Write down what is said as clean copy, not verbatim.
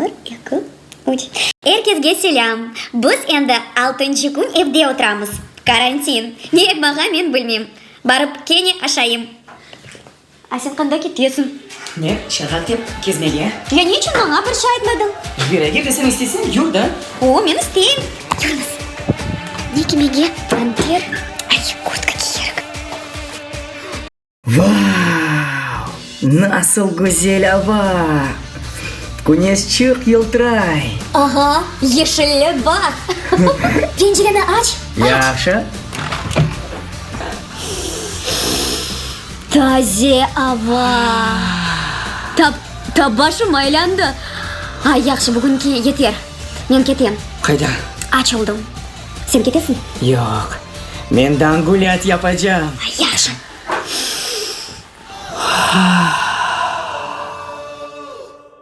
Bir, eki, üç. Er kesge selâm! Biz endi altıncı kün evde oturamız. Karantin. Ne yapmağa men bilmeyim. Barıp kene aşayım. A sen qanda ketesiñ? Ne, şarğa dep, kezmege. Ya ne içün maña bir şey aytmadıñ? Elvira, eger de sen isteseñ, yur da. O, men isteyim. Yürüñiz. Ne kiymege? Panter. Ay, kurtka kiyerik. Vau! Nasıl güzel ava! Küneş çıq yıltıray! Aha, yeşillik bar! Pencereni aç, aç! Yahşı. Taze ava! Tap, tap başım aylandı. Ay, yahşı, bugünki yeter. Men ketem. Qayda? Aç oldım. Sen ketesiñ? Yoq, men dangulât yapacam. Ay, yahşı.